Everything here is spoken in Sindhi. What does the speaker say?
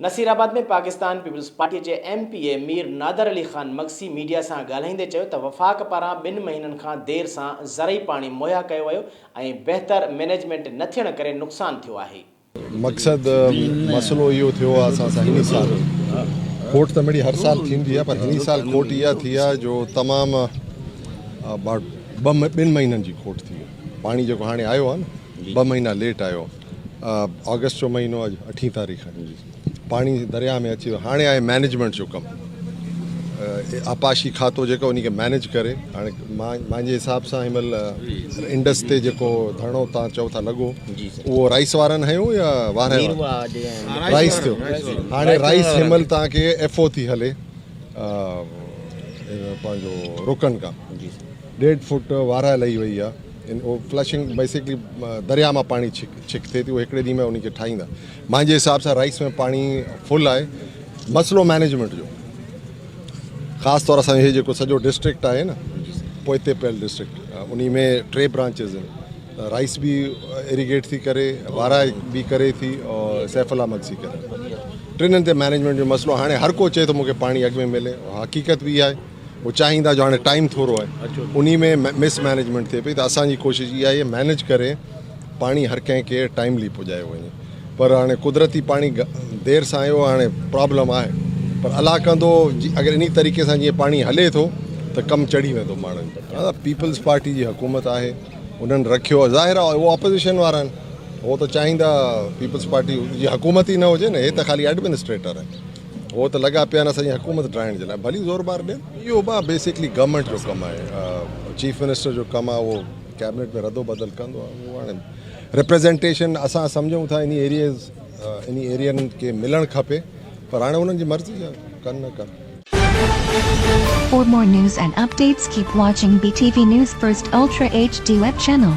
نصيرآباد ۾ پاڪستان پيپلز پارٽي جي M P A Mir Nadir Ali Khan Magsi media سان ڳالهائيندي چيو ته وفاق پاران ٻن مهينن کان دير سان زرعي پاڻي مهيا ڪيو ويو ۽ بهتر مئنيجمينٽ نه ٿيڻ ڪري نقصان ٿيو آهي. مقصد مسئلو اهو ٿيو آهي اسان سان هني سال کوٽ ته مڙئي هر سال ٿيندي آهي پر هني سال کوٽ اها ٿي آهي جو تمام ٻن مهينن جي کوٽ ٿي پاڻي جيڪو هاڻي آيو آهي نه ٻه مهينا ليٽ آيو آگسٽ جو مهينو اڄ اٺين تاريخ آهي پاڻي درياء ۾ اچي ويو هاڻي آهي مئنيجمينٽ جو ڪم آبپاشي کاتو جيڪو ان کي مئنيج ڪري هاڻي مانجي حساب سان هن مهل انڊس تي جيڪو ڌرڻو تان چئو ٿا لڳو اهو رائيس وارن هنيو يا وارهه رائيس ٿيو هاڻي رائيس هن مهل تان کي ايف او ٿي هلي پنهنجو رڪن کان ڏيڍ فوٽ وارهه لهي وئي آهي اهو فلشنگ بيسڪلي درياء مان پاڻي ڇڪ ڇڪ ٿئي ٿي اهو هڪڙي ڏينهن ۾ ان کي ٺاهيندا مانجي حساب سان رائيس ۾ پاڻي فل آهي مسئلو مئنيجمينٽ جو خاص طور اسان جو هي جيڪو سڄو ڊسٽرڪٽ آهي نه پوئتي پيل ڊسٽرڪٽ انهي ۾ ٽي برانچز آهن رائيس به اريگيٽ ٿي ڪري وارا به ڪري ٿي اور سيف الله مگسي ڪري ٽنهن تي مئنيجمينٽ جو مسئلو هاڻي هر ڪو چئي ٿو مونکي پاڻي اڳ ۾ ملي حقيقت به اها آهي هو چاهيندا جو هاڻي ٽائيم ٿورو آهي انهي ۾ مس مئنيجمينٽ ٿئي پئي ته اسان جي ڪوشش اها آهي مئنيج ڪري پاڻي هر ڪنهن کي ٽائيملي پڄايو وڃي پر هاڻي قدرتي پاڻي دير سان آيو هاڻي پرابلم آهي پر الله ڪندو اگر انهي طريقي سان جيئن پاڻي هلي ٿو ته ڪم چڙهي ويندو ماڻهن جو. پيپلز پارٽي جي حڪومت آهي انهن رکيو ظاهر آهي اهو اپوزيشن وارا آهن هو ته چاهيندا پيپلز پارٽي جي حڪومت ئي نه هجي نه هي ته خالي ايڊمنسٽريٽر آهن. هو ته لڳا پيا آهن اسان جي حڪومت ڊاهڻ جي لاء ڀلي زور بار ڏين. اهو به بيسڪلي گورنمينٽ جو ڪم آهي چيف منسٽر جو ڪم آهي اهو ڪيبنيٽ ۾ ردو بدل ڪندو آهي اهو هاڻي ريپريزنٽيشن اسان سمجهون ٿا انهي ايريز انهي ايرين کي ملڻ کپي پر هاڻي انهن جي مرضي آهي ڪن نه ڪن. For more news and updates keep watching BTV News First Ultra HD web channel.